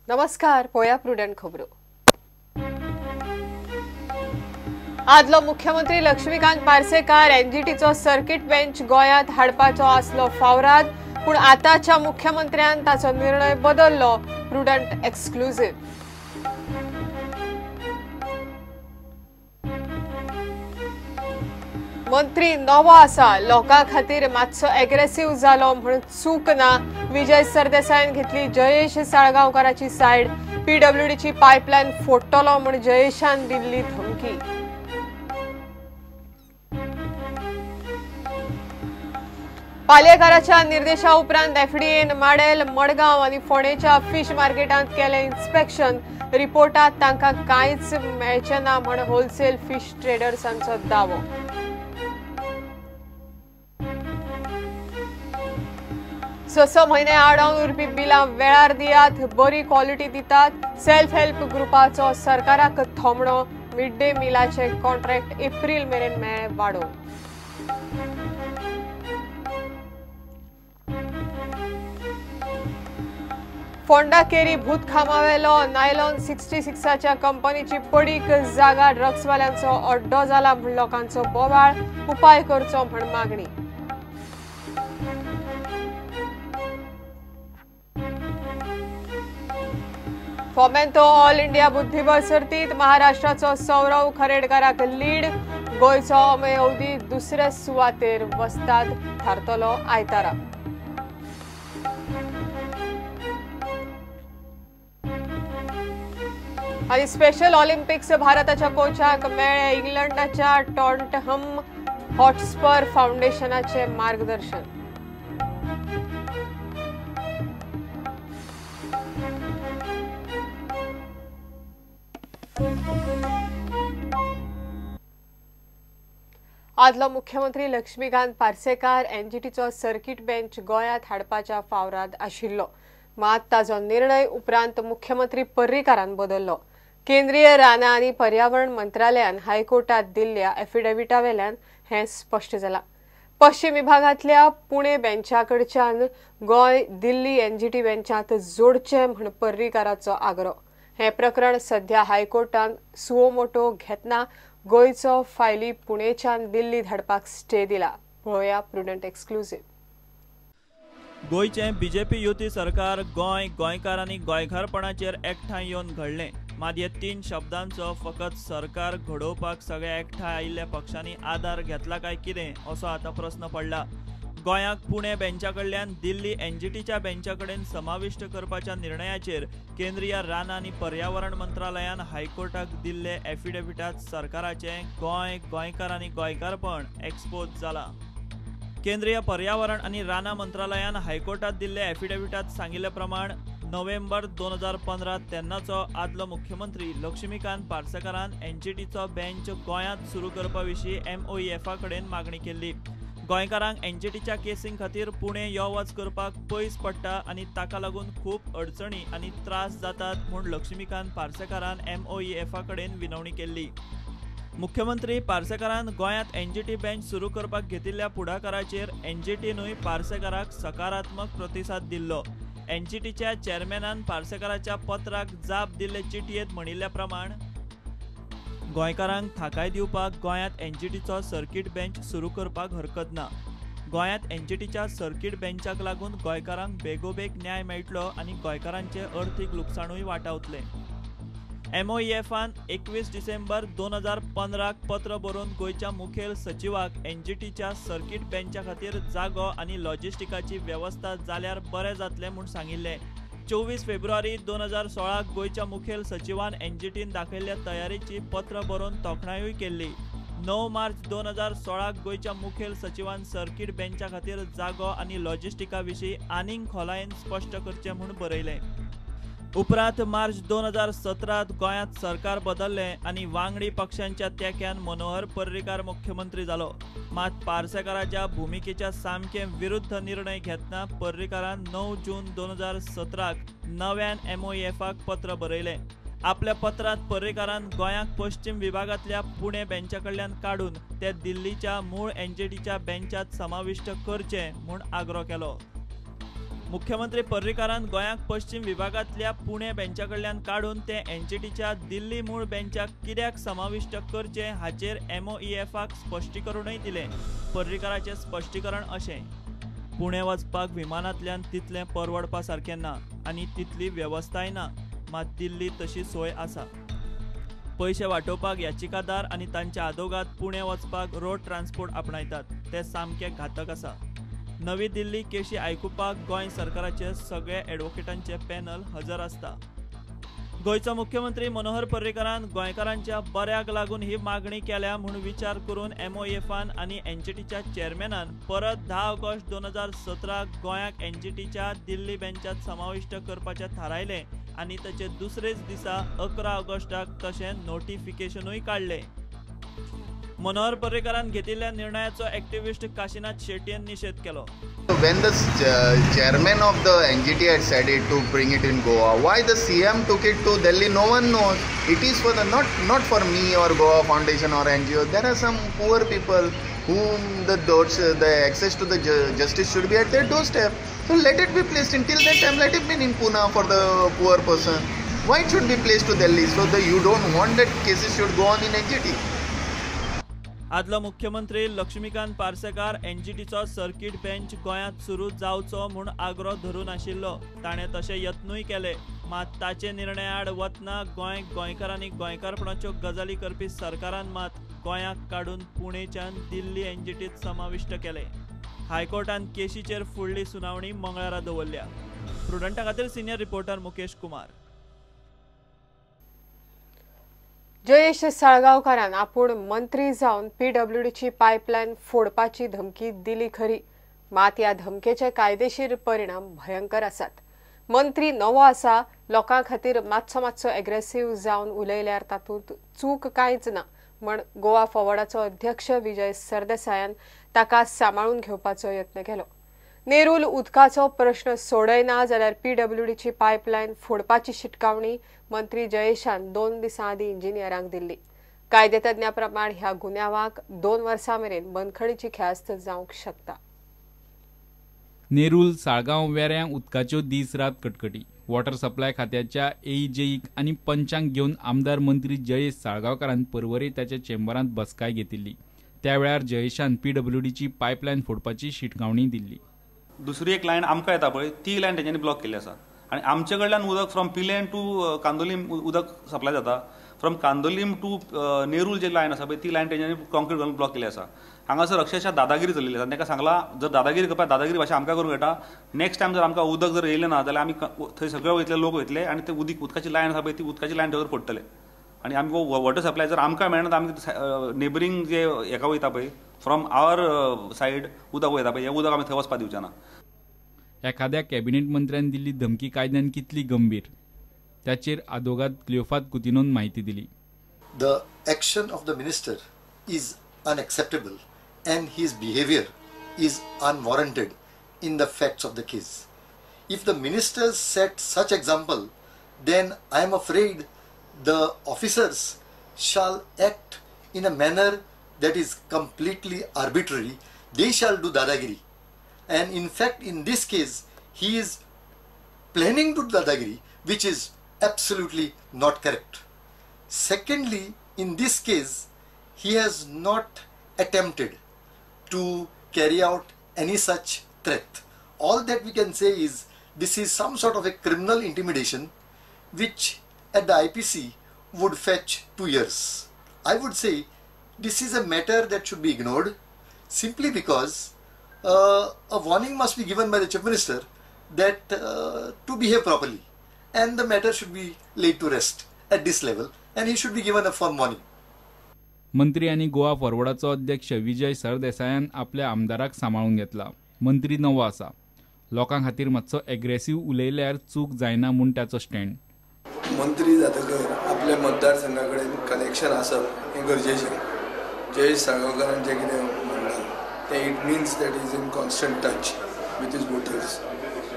नमस्कार, पळया प्रुडंट खबरो। आदलो मुख्यमंत्री लक्ष्मीकांत पार्सेकार एनजीटीचो सर्किट बेंच गोंयांत हाडपाचो आसलो फावराद, पूण आतांच्या मुख्यमंत्र्यान ताचो निर्णय बदललो। Prudent exclusive. मंत्री नवो आसा, लोकां खातीर मातसो एग्रेसिव्ह जालो म्हूण चूक ना। विजय सरदेसायान घेतली जयेश साळगांवकाराची सायड। पीडब्ल्यूडीची पायपलायन फोडटलो म्हूण जयेशान दिल्ली धमकी। पालयेकाराच्या निर्देशा उपरांत एफडीएन माडेल, मडगांव आनी फोंडेच्या फिश मार्केटांत केलें इन्स्पेक्शन। रिपोर्टांत तांकां कांयच मेळचें ना म्हूण होलसेल फिश ट्रेडर्सांचो दावो। 6 म्हयने आडावन उरपी बिलां वेळार दियात, बरी क्वॉलिटी दितात। सेल्फ हेल्प ग्रुपाचो सरकाराक थोमणो। मिड डे मिलाचे कॉन्ट्रॅक्ट एप्रील मेरेन मेळ्ळें वाडोवन। फोंडा केरी भूतखामावेलो नायलॉन 66च्या कंपनीची पडीक जागा ड्रग्सवाल्यांचो अड्डो जाला म्हूण लोकांचो बोवाळ। उपाय करचो म्हूण मागणी। फोमेंतो ऑल इंडिया बुद्धिबळ सर्तीत महाराष्ट्राचो सौरव खरेडकाराक लीड। गोंयचो अमेय अवधी दुसरे सुवातेर वस्ताद थारतलो आयतारा। आनी स्पेशल ऑलिम्पिक्स भारताच्या कोचाक मेळ्ळें इंग्लंडाच्या टॉटनहम हॉटस्पर फाउंडेशनाचे मार्गदर्शन। आदलो मुख्यमंत्री लक्ष्मीकांत पार्सेकार एनजीटीचो सर्किट बेंच गोंयांत हाडपाच्या फावराद आशिल्लो, मात ताचो निर्णय उपरांत मुख्यमंत्री पर्रीकारान बदललो। केंद्रीय रानां आनी पर्यावरण मंत्रालयान हायकोर्टात दिल्ल्या एफिडेविटा वेल्यान हें स्पश्ट जालां। पश्चिम विभागांतल्या पुणे बेंचा कडच्यान गोंय दिल्ली एनजीटी बेंचांत जोडचें म्हूण पर्रीकाराचो आग्रो। हें प्रकरण सध्या हायकोर्टान सुओ मोटो घेतना गोंयचो फायली पुणेच्यान दिल्ली धाडपाक स्टे दिला। पळोवया प्रुडंट एक्सक्लुझिव्ह। गोंयचें बीजेपी युती सरकार गोंय, गोंयकार आनी गोंयकारपणाचेर एकठांय येवन घडलें। मात हे 3 शब्दांचो फकत सरकार घडोवपाक सगळ्या एकठांय आयिल्ल्या पक्षांनी आदार घेतला काय कितें असो आतां प्रस्न पडला। गोंयाक पुणे बेंचा कडल्यान दिल्ली एनजीटीच्या बेंचा कडेन समाविश्ट करपाच्या निर्णयाचेर केंद्रीय रानां आनी पर्यावरण मंत्रालयान हायकोर्टाक दिल्ले एफिडेविटांत सरकाराचें गोंय, गोंयकार आनी गोंयकारपण एक्सपोज जालां। केंद्रीय पर्यावरण आनी रानां मंत्रालयान हायकोर्टात दिल्ले एफिडेविटांत सांगिल्ले प्रमाण नोव्हेंबर 2015 तेन्नाचो आदलो मुख्यमंत्री लक्ष्मीकांत पार्सेकारान एनजीटीचो बेंच गोंयांत सुरू करपा विशीं एमओईएफा कडेन मागणी केल्ली। गोंयकारांक एनजीटीच्या केसीं खातीर पुणे यो वच करपाक पयस पडटा आनी ताका लागून खूब अडचणी आनी त्रास जातात म्हूण लक्ष्मीकांत पार्सेकारान एमओईएफा कडेन विनवणी केल्ली। मुख्यमंत्री पार्सेकारान गोंयांत एनजीटी बेंच सुरू करपाक घेतिल्ल्या फुडाकाराचेर एनजीटीनूय पार्सेकाराक सकारात्मक प्रतिसाद दिल्लो। एनजीटीच्या चेअरमॅनान पार्सेकाराच्या पत्राक जाप दिल्ले चिटयेंत म्हणिल्ल्या प्रमाण गोंयकारांक थाकाय दिवपाक गोंयांत एनजीटीचो सर्किट बेंच सुरू करपाक हरकत ना। गोंयांत एनजीटीच्या सर्किट बेंचाक लागून गोंयकारांक बेगोबेग न्याय मेळटलो आनी गोंयकारांचें अर्थीक लुकसाणूय वाटावतलें। एमओईएफान 21 डिसेंबर 2015 पत्र बरोवन गोंयच्या मुखेल सचिवाक एनजीटीच्या सर्किट बेंचा खातीर जागो आनी लॉजिस्टिकाची वेवस्था जाल्यार बरें जातलें म्हूण सांगिल्लें। 24 फेब्रुवारी 2016 गोंयच्या मुखेल सचिवान एनजीटीन दाखयल्ल्या तयारीची पत्र बरोवन तोखणायूय केल्ली। 9 मार्च 2016 गोंयच्या मुखेल सचिवान सर्किट बेंचा खातीर जागो आनी लॉजिस्टिका विशीं आनीक खोलायेन स्पश्ट करचें म्हूण बरयलें। उपरांत मार्च 2017 गोंयांत सरकार बदललें आनी वांगडी पक्षांच्या तेंक्यान मनोहर पर्रीकार मुख्यमंत्री जालो। मात पार्सेकाराच्या भुमिकेच्या सामके विरुद्ध निर्णय घेतना पर्रीकारान 9 जून 2017 नव्यान एमओईएफाक पत्र बरयलें। आपल्या पत्रांत पर्रीकारान गोंयाक पश्चिम विभागांतल्या पुणे बेंचा कडल्यान काडून ते दिल्लीच्या मूळ एनजीटीच्या बेंचात समाविश्ट करचें म्हूण आग्रो केलो। मुख्यमंत्री पर्रीकारान गोंयाक पश्चिम विभागांतल्या पुणे बेंचा कडल्यान काडून ते एनजीटीच्या दिल्ली मूळ बेंचाक कित्याक समाविश्ट करचें हाचेर एमओईएफाक स्पश्टीकरणूय दिलें. पर्रीकाराचें स्पश्टीकरण अशें: पुणे वचपाक विमानांतल्यान तितलें परवडपा सारकें ना आनी तितली वेवस्थाय ना, मात दिल्ली तशी सोय आसा. पयशे वाटोवपाक याचिकादार आनी तांच्या आदोगाद पुणे वचपाक रोड ट्रान्सपोर्ट आपणायतात, ते सामकें घातक आसा. नवी दिल्ली केशी आयकुपाक गोंय सरकाराचे सगळे ॲडव्होकेटांचे पॅनल हजर आसता. गोंयचो मुख्यमंत्री मनोहर पर्रीकारान गोंयकारांच्या बऱ्याक लागून ही मागणी केल्या म्हूण विचार करून एमओएफान आनी एनजीटीच्या चेअरमॅनान परत 10 ऑगस्ट 2017 गोंयाक एनजीटीच्या दिल्ली बेंचात समाविश्ट करपाचें थारायलें आनी ताचे दुसरेच दिसा 11 ऑगस्टाक तशें नोटिफिकेशनूय काडलें. मनोहर पर्रीकारान घेतिल्ल्या निर्णयाचो एक्टिविस्ट काशीनाथ शेट्येन निशेध केलो. When the chairman of the NGT had said it to bring it in Goa, why the CM took it to Delhi? No one knows. It is for the not for me or Goa Foundation or NGO. There are some poor people whom the access to the justice should be at their doorstep. So let it be placed until that time. Let it be in Pune for the poor person. Why it should be placed to Delhi? So the you don't want that cases should go on in NGT. आदलो मुख्यमंत्री Laxmikant Parsekar एनजीटीचो circuit bench गोंयांत सुरू जावचो म्हूण आग्रो धरून आशिल्लो. ताणें तशे यत्नूय केले, मात ताचे निर्णयाआड वतना गोंय गोंयकारांनी गोंयकारपणाच्यो गजाली करपी सरकारान मात गोंयाक काडून पुणेच्यान दिल्ली एनजीटीत समाविश्ट केले. हायकोर्टान केशीचेर फुडली सुनावणी मंगळारा दवरल्या. प्रुडंटा खातीर सिनियर रिपोर्टर मुकेश कुमार. जयेश साळगांवकारान आपूण मंत्री जावन पीडब्ल्यूडीची पायपलायन फोडपाची धमकी दिली खरी, मात ह्या धमकेचे कायदेशीर परिणाम भयंकर आसात. मंत्री नवो आसा, लोकां खातीर मातसो मातसो एग्रेसीव जावन उलयल्यार तातूंत चूक कांयच ना म्हण गोवा फॉवर्डाचो अध्यक्ष विजय सरदेसायान ताका सांबाळून घेवपाचो यत्न केलो. नेरूल उदकाचो प्रश्न सोडयना जाल्यार पीडब्ल्यूडीची पायपलायन फोडपाची शिटकावणी मंत्री जयेशान 2 दिसां आदीं इंजिनियरांक दिल्ली. कायदेतज्ञा प्रमाण ह्या गुन्यांवाक 2 वर्सां मेरेन बंदखणीची ख्यास्त जावंक शकता. नेरूल साळगांव वेऱ्यां उदकाच्यो दीस रात कटकटी. वॉटर सप्लाय खात्याच्या एईजेईक आनी पंचांक घेवन आमदार मंत्री जयेश साळगांवकारान परवरी ताच्या चेंबरांत बसकाय घेतिल्ली. त्या वेळार जयेशान पीडब्ल्यूडीची पायपलायन फोडपाची शिटकावणी दिल्ली. दुसरी एक लायन आमकां येता पळय, ती लायन तेंच्यांनी ब्लॉक केल्ली आसा आनी आमचे कडल्यान उदक फ्रॉम पिलेन टू कांदोलीम उदक सप्लाय जाता. फ्रॉम कांदोलीम टू नेरूल जे लायन आसा पळय ती लायन तेंच्यांनी कॉन्क्रीट घालून ब्लॉक केल्ली आसा. हांगासर अक्षरशः दादागिरी चलिल्ली आसा. तांकां सांगलां जर दादागिरी करपाक दादागिरी भाशा आमकां करूंक मेळटा. नेक्स्ट टायम जर आमकां उदक जर येयलें ना जाल्यार आमी थंय सगळे वयतले लोक वयतले आनी ते उदकाची लायन आसा पळय ती उदकाची लायन थंय फोडटले. आनी आमकां वॉटर सप्लाय जर आमकां मेळना आमी नेबरींग जे हेका वयता पळय फ्रॉम our side उदक वयता पळय हें उदक आमी थंय वचपाक दिवचे ना. एखाद्या कॅबिनेट मंत्र्यान दिल्ली धमकी कायद्यान कितली गंभीर ताचेर आदोगाद क्लियोफात कुतिनोन माहिती दिली. The action of the minister is unacceptable and his behaviour is unwarranted in the facts of the case. If the minister set such example then I am afraid the officers shall act in a manner that is completely arbitrary. They shall do dadagiri. And in fact, in this case, he is planning to do dadagiri, which is absolutely not correct. Secondly, in this case, he has not attempted to carry out any such threat. All that we can say is this is some sort of a criminal intimidation, which at the IPC would fetch 2 years. I would say this is a matter that should be ignored simply because a warning must be given by the Chief Minister that to behave properly, and the matter should be laid to rest at this level and he should be given a firm warning. मंत्री आनी गोवा फॉरवर्डाचो अध्यक्ष विजय सरदेसायान आपल्या आमदाराक सांबाळून घेतला. मंत्री नवो आसा, लोकां खातीर मातसो एग्रेसीव उलयल्यार चूक जायना म्हूण ताचो स्टँड. मंत्री जातकर आपल्या मतदारसंघा कडेन कनेक्शन आसप हें गरजेचें. जयेश साळगांवकारान जें कितें म्हणलां तें it means that is in constant touch with his voters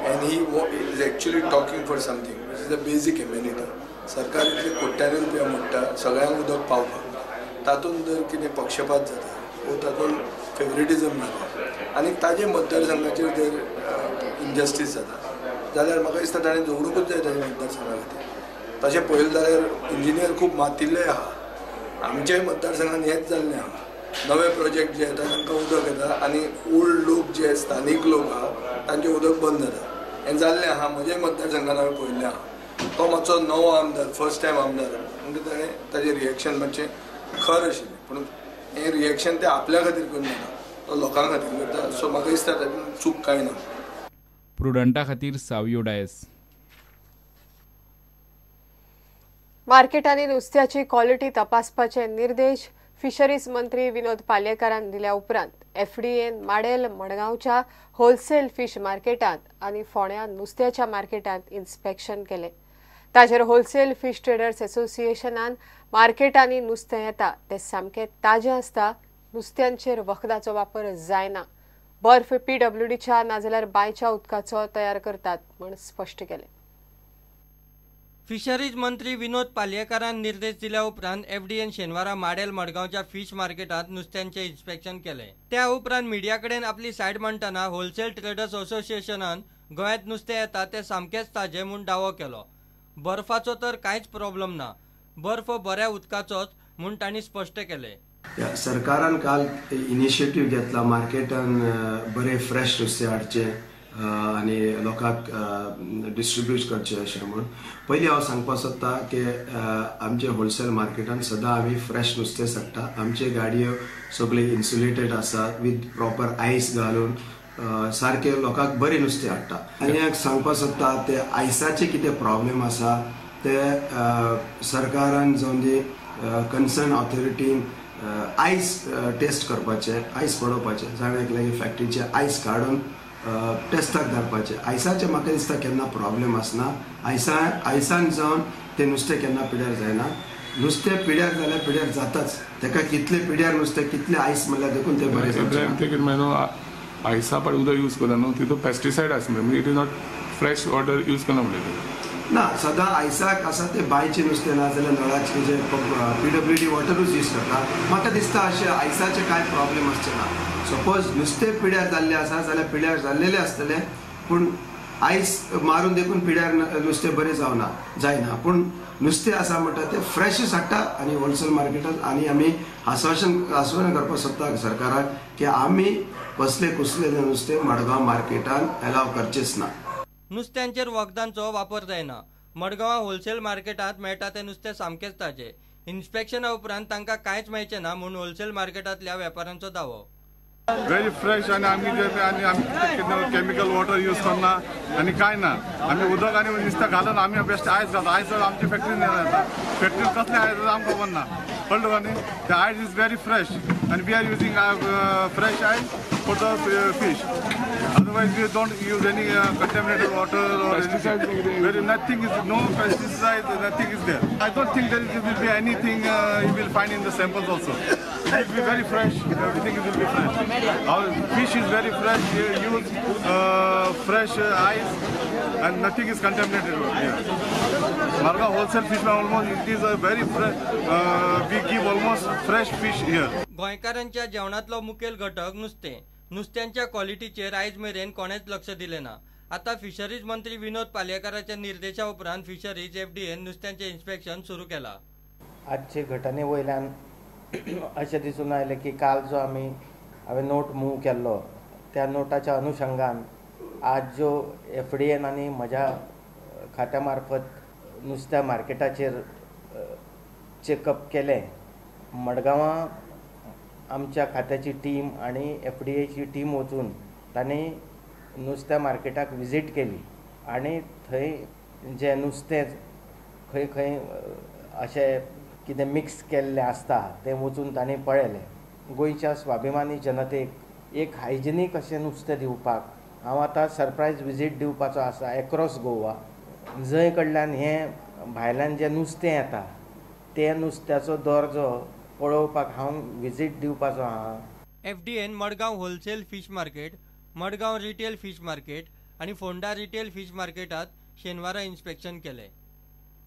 and he is actually talking for something which is a basic amenity. सरकार इतले कोट्यांनी रुपया मोडटा सगळ्यांक उदक पावपाक, तातूंत जर कितें पक्षपात जाता वो तातूंत फेवरेटिजम जाता आनी ताजे मतदारसंघाचेर जर इनजस्टीस जाता जाल्यार म्हाका दिसता ताणें झगडूंकूच जाय ताच्या मतदारसंघा खातीर. तशें पळयलें जाल्यार इंजिनियर खूब मातिल्ले आहा. आमच्याय मतदारसंघान हेंच जाल्लें आहा. नवे प्रोजेक्ट जे येता तांकां उदक येता आनी ओल्ड लोक जे स्थानीक लोक आहा तांचें उदक बंद जाता. हें जाल्लें आहा. म्हज्याय मतदारसंघान हांवें पळयल्लें आहा. तो मातसो नवो आमदार, फर्स्ट टायम आमदार, म्हणटकीर ताणें ताजें रिएक्शन मातशें खर आशिल्लें. पूण हें रिएक्शन ते आपल्या खातीर करूं नाका, तो लोकां खातीर करता. सो म्हाका दिसता तातूंत चूक कांय ना. प्रुडंटा खातीर सावियो डायस. मार्केटांनी नुस्त्याची क्वॉलिटी तपासपाचे निर्देश फिशरीज मंत्री विनोद पालयेकारान दिल्या उपरांत एफडीएन माडेल मडगांवच्या होलसेल फिश मार्केटांत आनी फोंड्या नुस्त्याच्या मार्केटांत इन्स्पेक्शन केलें. ताचेर होलसेल फिश ट्रेडर्स असोसिएशनान मार्केटांनी नुस्तें येता तें सामकें ताजें आसता, नुस्त्यांचेर वखदाचो वापर जायना, बर्फ पीडब्ल्यूडीच्या नाजाल्यार बांयच्या उदकाचो तयार करतात म्हूण स्पश्ट केलें. फिशरीज मंत्री विनोद पालयेकारान निर्देश दिल्या उपरांत एफडीएन शेनवारा माडेल मडगांवच्या फिश मार्केटांत नुस्त्यांचें इन्स्पेक्शन केलें. त्या उपरांत मिडिया कडेन आपली सायड मांडटना होलसेल ट्रेडर्स असोसिएशनान गोंयांत नुस्तें येता तें सामकेंच ताजें म्हूण दावो केलो. बर्फाचो तर कांयच प्रॉब्लम ना, बर्फ बऱ्या उदकाचोच म्हूण तांणी स्पश्ट केलें. सरकारान काल इनिशिएटीव घेतला मार्केटान बरे फ्रेश नुस्तें हाडचें आनी लोकांक डिस्ट्रिब्यूट करचें अशें म्हूण. पयलीं हांव सांगपाक सोदता की आमचे होलसेल मार्केटान सदां आमी फ्रेश नुस्तें सांगता. आमचे गाडयो सगळे इन्सुलेटेड आसा विथ प्रॉपर आयस घालून सारके लोकांक बरें नुस्तें हाडटा. आनी एक सांगपाक सोदता ते आयसाचे कितें प्रॉब्लेम आसा ते सरकारान जावन दी कन्सर्न ऑथॉरिटीन आयस टेस्ट करपाचें, आयस पळोवपाचें, जाण एकल्या फॅक्टरीचे आयस काडून टेस्टाक धाडपाचें. आयसाचें म्हाका दिसता केन्ना प्रॉब्लेम आसना. आयसान जावन तें नुस्तें केन्ना पिड्यार जायना. नुस्तें पिड्यार जाल्यार पिड्यार जाताच, ताका कितले पिड्यार नुस्तें कितलें आयस म्हणल्यार देखून तें बरें जाता. आयसा पळय उदक यूज करता न्हू तितून पेस्टिसायड आसना, म्हणजे it is not fresh water use करना म्हणलें ना. सदां आयसाक आसा तें बांयचें नुस्तें ना जाल्यार नळाचें जे पीडब्ल्यूडी वॉटरूच यूज करता. म्हाका दिसता अशें आयसाचें कांय प्रॉब्लेम आसचें ना. सपोज नुस्तें पिड्यार जाल्लें आसा जाल्यार पिड्यार जाल्लेलें आसतलें, पूण आयस मारून देखून पिड्यार नुस्तें बरें जावना जायना. पूण नुस्तें आसा म्हणटा तें फ्रेशूच हाडटा आनी होलसेल मार्केटांत. आनी आमी आस्वासन करपाक सोदता सरकाराक की आमी कसले कुसले नुस्तें मडगांव मार्केटांत एलाव करचेच ना. नुस्त्यांचेर वखदांचो वापर जायना. मडगांवां होलसेल मार्केटांत मेळटा तें नुस्तें सामकेंच ताजें. इन्स्पेक्शना उपरांत तांकां कांयच मेळचें ना म्हूण होलसेल मार्केटांतल्या वेपाऱ्यांचो दावो. वेरी फ्रेश आनी आमी आनी आमी केमिकल वॉटर यूज करना आनी कांय ना. आमी उदक आनी नुस्तें घालून आमी बेस्ट आयस घालता. आयस आमची फॅक्टरी जाता. फॅक्टरी कसलें आयस जाता आमकां खबर ना, कळ्ळें तुका न्ही. The ice is very fresh आनी we are using fresh ice for the fish. Otherwise we don't use any contaminated water or pesticide. Nothing is, no pesticide, nothing is there. I don't think there will be anything you will find in the samples also. It will be very fresh, everything will be fresh. Our fish is very fresh, we use fresh ice and nothing is contaminated here. Margao wholesale fish almost it is a very fresh, we give almost fresh fish here. गोंयकारांच्या जेवणांतलो मुखेल घटक नुस्तें. नुस्त्यांच्या क्वॉलिटीचेर आयज मेरेन कोणेंच लक्ष दिलें ना. आतां फिशरीज मंत्री विनोद पालयेकाराच्या निर्देशा उपरांत फिशरीज एफडीएन नुस्त्यांचें इन्स्पेक्शन सुरू केलां. आजचे घटने वयल्यान अशें दिसून आयलें की काल जो आमी हांवें नोट मूव केल्लो त्या नोटाच्या अनुशंगान आज जो एफडीएन आनी म्हज्या खात्या मार्फत नुस्त्या मार्केटाचेर चेकअप केलें. मडगांवां आमच्या खात्याची टीम आनी एफडीएची टीम वचून तांणी नुस्त्या मार्केटाक विजीट केली आनी थंय जें नुस्तें खंय खंय अशें कितें मिक्स केल्लें आसता तें वचून तांणी पळयलें. गोंयच्या स्वाभिमानी जनतेक एक हायजिनीक अशें नुस्तें दिवपाक हांव आतां सरप्रायज विजीट दिवपाचो आसा एक्रॉस गोवा. जंय कडल्यान हें भायल्यान जें नुस्तें येता तें नुस्त्याचो दर्जो पळोवपाक हांव विजीट दिवपाचो आहा. FDN Madgaon wholesale fish market, Madgaon retail fish market आनी फोंडा रिटेल फिश मार्केटात शेनवारा इन्स्पेक्शन केलें.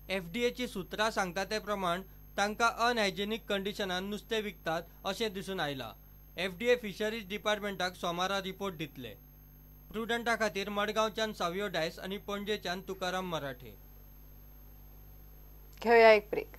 एफडीएची सूत्रां सांगता ते प्रमाण तांकां अनहायजेनीक कंडिशनान नुस्तें विकतात अशें दिसून आयलां. एफडीए फिशरीज डिपार्टमेंटाक सोमारा रिपोर्ट दितले. प्रुडंटा खातीर मडगांवच्यान सावियो डायस आनी पणजेच्यान तुकाराम मराठे. घेवया एक ब्रेक.